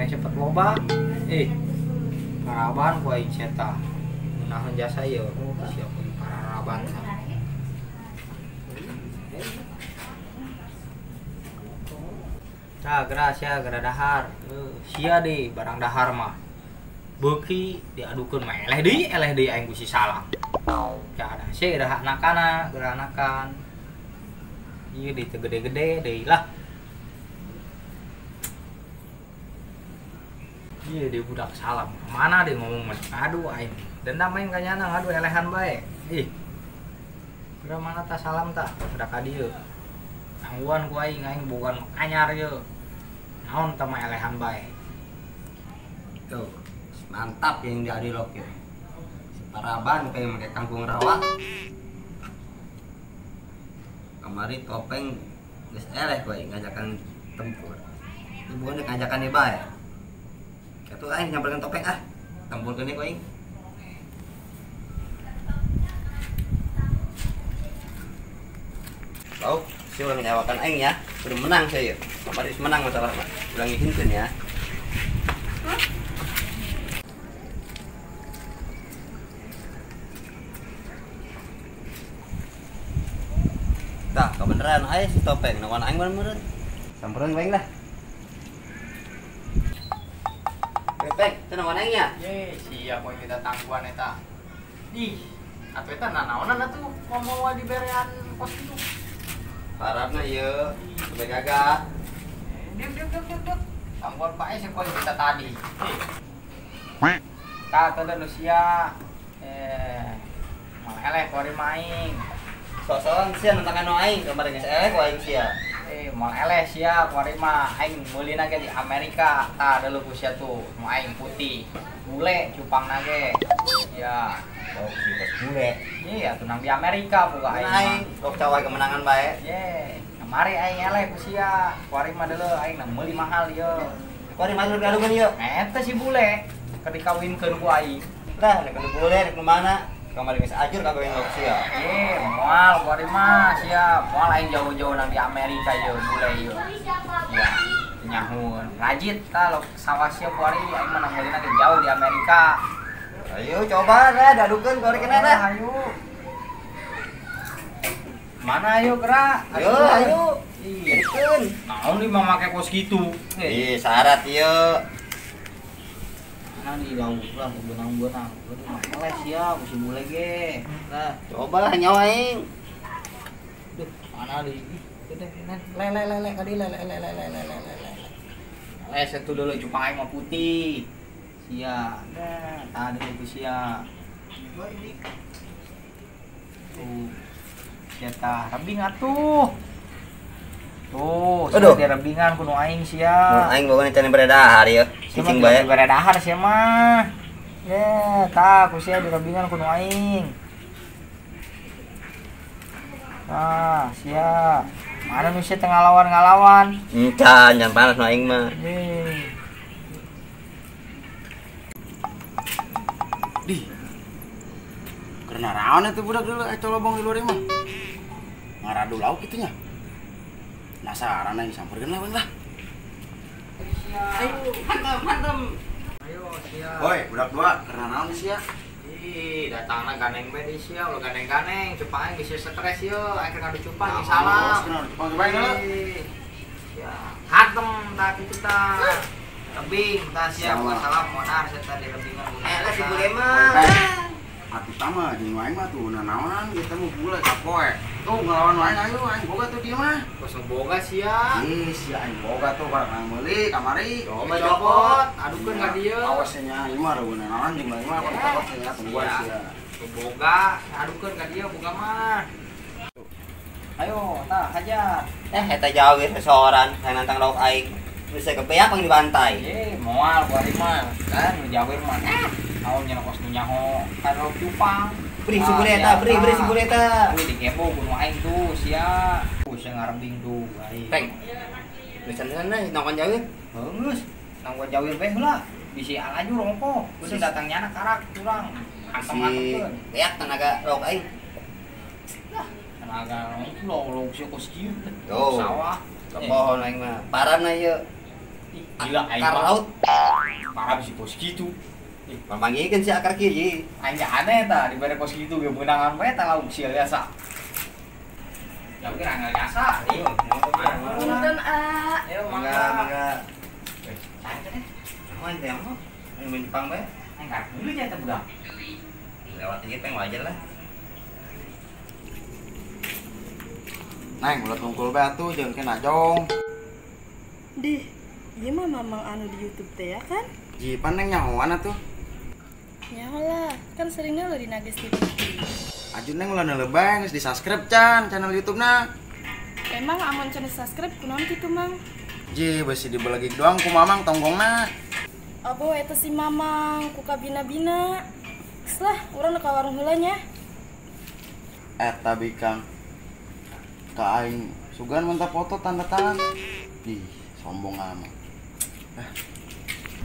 yang cepet loba. Paraban ku aing sia tah. Ngeunaheun jasa ieu. Sia ku pararaban tah. Tah geura sia geura dahar. Sia deui barang dahar mah. Beuki diadukeun mah eleh deui aing ku si salah. Ya ada sia geura anakana, geura anakan. Ieu deui teu gede-gede deui lah. Iya dia budak salam. Mana dia ngomong mah ngadu aing. Dendam aing ka nyana ngadu elehan bae. Ih. Geura mana tah salam tah? Geura ka dieu. Tangguan ku aing, aing bukan anyar ieu. Naon tah mah elehan bae. Tuh, mantap yang di Adilok ya. Paraban kayak make kangkung rawa. Kamari topeng geus eleh ku aing ngajakan tempur. Ibu ngajakan bae. Atuh aing nyamperkeun topeng ah. Tempurkeun ku aing. Bau, si ulang nyawakan aing ya. Udah menang saya. Kamari geus menang masalah mah. Ulang ngizinkeun ya. Tah, kebeneran aing si topeng nawan aing meureun. Sampereun aing lah. Pek, tenang aing nya. Ye, siap poe kita tangguhan eta. Ih, atuh eta nanaonan atuh moal diberean kos kitu. Harapna ieu, sampai gagah. Diuk diuk diuk diuk diuk. Tangguhan bae sih poe kita tadi. Tah, teu nu sia. Moal eleh kuari maing. Sok-sokan sia nantangan nu aing, kamari geus eleh ku aing sia. Moal eleh sia kuari mah aing meulina ge di Amerika. Tah deuleu ku sia tuh, nu aing putih. Bule cupangna ge. Ya, oh, si bos bule. Iya, tunang di Amerika boga aing. Aing kok cawai kemenangan bae. Ye, kamari aing eleh ku sia. Kuari mah deuleu aing na meuli mahal ieu. Kuari mah diadukeun ieu. Eta si bule keur dikawinkeun ku aing. Lah, rek nu bule rek nu mana? Kamari geus ajur kawin ku sia. Ye, moal kuari mah sia. Moal aing jauh-jauh nang di Amerika ieu bule ieu. Ya, nyahun. Rajit tah lo sawah sia kuari aing mah nang meulina ge jauh di Amerika. Ayo coba dah diadukeun kuari kena dah. Ayo. Mana ayo gerak? Ayo, ayo. Jadikeun. Naon di mah make kos kitu? Ih, syarat ieu. Nah di lauk lah benang-benang. Aduh mah eleh sia ku si bule ge. Lah, coba lah nyawa aing. Duh, mana di? Ih, le le le le ka di le le le le le le le le. Le satu dulu cupang aing mah putih. Sia. Nah, tah deuleu ku sia. Tuh. Sia tah rebing atuh. Tuh, sia di rebingan ku nu aing sia. Nu aing boga can beredahar ieu. Cicing bae. Beredahar sia mah. Ye, tah ku sia di rebingan ku nu aing. Tah, sia. Mana nu sia teu ngalawan-ngalawan? Encan, jangan panas nu aing mah. Di. Karena raon itu budak dulu eta lobong di luar mah. Ngaradu lauk kitu nya. Penasaran aing samperkeun lah lah. Ayo, hantem, hantem. Ayo sia. Woi, budak dua, karena naon sia? Ih, datangna ganeng bae di sia, ulah ganeng-ganeng, cupang aing geus stres ieu, aing keur ngadu cupang jeung salam. Cupang bae heula. Sia, hantem tah kitu tah. Tebing tah sia bukan salam monar sia tah di rebingan. Lah si bule mah. Atuh tama jeung aing mah tuh nanaonan kita mah bule kapoe. Tuh ngelawan aing ayo aing boga tuh dia mah. Kos boga sia. Ih, sia aing boga tuh barang aing meuli kamari. Coba copot, adukeun ka dieu. Awas nya ieu mah reueun nanaonan jeung aing mah copot nya tungguan sia. Boga, adukeun ka dieu boga mah. Ayo, tah hajar. Eta jawir seseorang yang nantang lauk aing. Bisa kepeak pang dibantai. Ye, moal kuari mah. Kan nu jawir mah. Naon nya kos nu nyaho kan lauk cupang. Beri si bule eta, beri beri si bule eta. Wih dikebo ku nu aing tuh sia. Sia ngarebing tuh aing. Peng. Geus sana nongkon jawir. Geus, nongkon jawir bae heula. Bisi alaju rongko. Geus datang nyana karak curang. Hantem-hantemkeun. Beak tenaga lauk aing. Lah, tenaga lauk lauk sia kos kieu. Sawah. Kepohon aing mah. Parana ieu. Gila aing akar laut. Parah bisi kos kitu. Ih, pamangikeun si akar kieu ye. Aing aneh tah dibere kos kitu ge meunangan bae tah lauk sia biasa. Ya mungkin angel biasa. Ayo, punten a. Ayo mangga, mangga. Eh, saha teh? Aman teh mah. Aing main Jepang bae. Aing karep dulu nya teh budak. Lewat ieu teh wajar lah. Neng, ulah tungkul bae atuh jeung ke najong. Dih, ieu mah mamang anu di YouTube teh ya kan? Jipan neng nyahoan atuh. Nyaho lah, kan seringnya lo di Nages TV. Aju neng ulah neuleuh geus di-subscribe can channel YouTube-na. Emang amun can di-subscribe kunaon kitu, Mang? Ji, besi dibelegik doang ku mamang tonggongna. Abo eta si mamang ku kabina-bina. Geus lah, urang ka warung heula nya. Eta bikang. Ka aing sugan minta foto tanda tangan. Ih, sombong amat.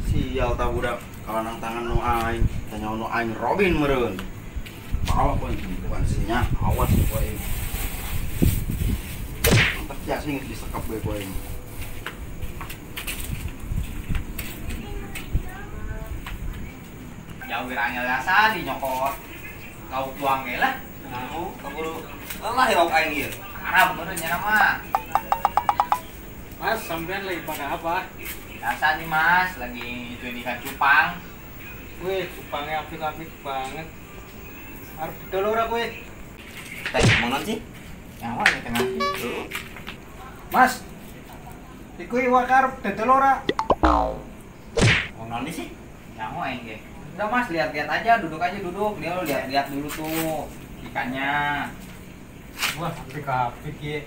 Sial ta budak, kalanang tangan nu aing, tanya nu aing Robin meureun. Bawa pun bukan sinya, awas ku aing. Mantap ya sih geus disekep bae ku aing. Jauh angel biasa di nyokot. Lauk tuang ge lah. Nah, kaburu lelah ya lauk aing ieu. Arab meureun nya mah. Mas, sampean lagi pada apa? Biasa nih Mas, lagi ituin ikan cupang. Wih, cupangnya apik-apik banget. Arep didol ora kowe? Teh, mau non sih? Nyawa ya tengah. Mas. Iku iwak arep didol ora? Mau non sih? Nyawa aing ge. Udah Mas, lihat-lihat aja, duduk aja duduk. Dia lu lihat-lihat dulu tuh ikannya. Wah, apik-apik ya.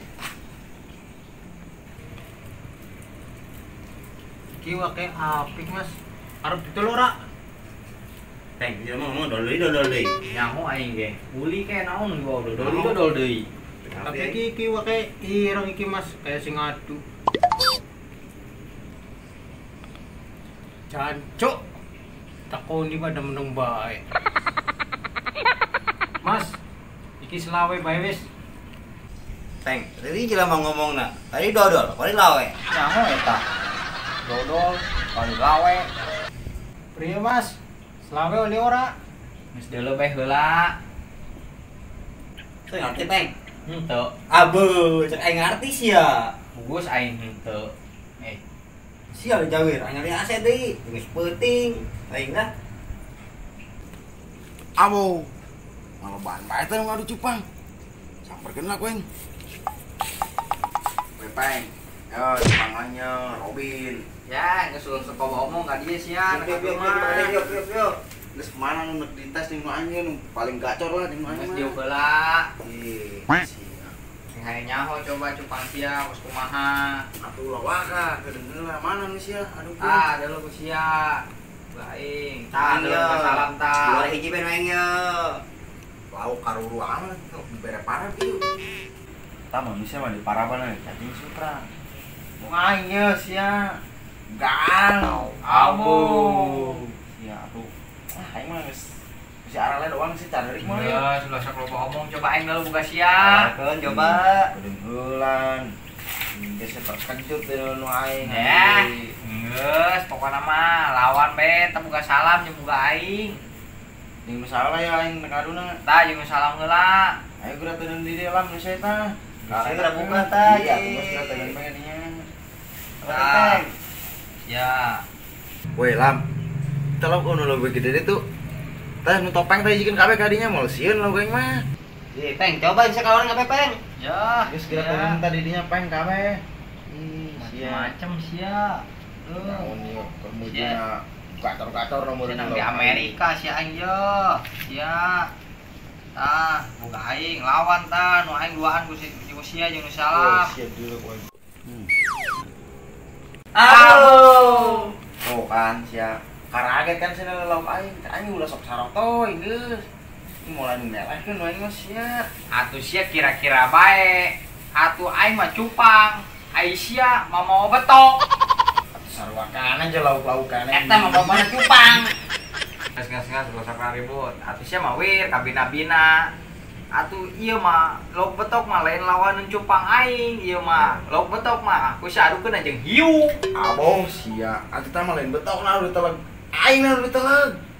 Iki wake apik Mas. Arep didol ora? Teh, dia mau ngomong dol deui dodol deui. Nyaho aing ge. Uli ke naon nu dodol deui dodol deui. Tapi iki wake ireng iki Mas, kayak sing ngadu. Jancuk. Takoni pada meneng bae. Mas, iki selawe bae wis. Teng, tadi jelema ngomongna. Tadi dodol, kali lawe. Nyaho eta. Dodol, kali lawe. Priye Mas? Selawe oleh ora? Geus deuleu bae heula. Teu ngarti, Peng. Henteu. Abe, cek aing ngarti sia. Bagus aing henteu. Eh, sia jawir, aing ngarti ase deui, geus peuting. Aing lah. Abo. Maloban bae teh ngadu cupang. Samperkeun lah ku aing. Peng. Yo, cupangannya Robin. Ya, geus ulun sok omong ka dieu sia. Yuk, yuk. Geus mana nu dites ning nu anjeun paling gacor lah ning nu anjeun. Geus dieu heula. Ih, sia. Sing hayang nyaho coba cupang sia geus kumaha. Atuh lawaka kedeung heula mana nu sia? Aduh. Ah, deuleu ku sia. Baing. Tah, deuleu salam tah. Dua hiji ben aing ye. Lauk karuru amat tuh dibere parah kieu. Tah manusia mah di paraban cacing sutra. Nu aing ye sia. Gang. Abo. Sia atuh. Ah, aing mah geus si arale doang sih cari mah. Ya, sudah sok loba omong coba aing lalu buka sia. Keun coba. Kedeung heulan. Geus terkejut deui nu aing. Ya. Geus pokona mah lawan be teu buka salam jeung buka aing. Jeung nu salah ya aing kaduna. Tah jeung nu salam heula. Ayo geura teuneun di dieu lam nu sia tah. Ayo geura buka tah. Ya, geus geura teuneun bae dinya. Tah. Ya. Woi lam. Kita lauk nu leuwih gede tuh. Tah nu topeng teh jikeun kabeh ka dinya moal sieun lauk aing mah. Ih, Peng, coba bisa ka urang kabeh, Peng. Ya, geus geura teuneun tadi dinya Peng kabeh. Ih, sia. Macem sia. Naon ieu kermujuna gacor-gacor nomor di Amerika sia aing ye. Sia. Tah, boga aing lawan tah nu aing duaan ku si sia jeung nu salam. Sia dulu ku aing. Abo. Tuh kan sia. Karaget kan sia lauk aing, aing ulah sok sarotoy geus. Mulai nu melehkeun aing mah sia. Atuh sia kira-kira bae. Atuh aing mah cupang. Ai sia mah mau betok. Sarwakan aja lauk-laukan. Eta mah bapana cupang. Gas gas gas gak usah ribut. Atuh sia mah wir kabina-bina. Atuh ieu mah lauk betok mah lain lawanan cupang aing ieu mah. Lauk betok mah ku sadukeun jeung hiu. Abong sia, atuh tah mah lain betok na diteleg. Aing na diteleg.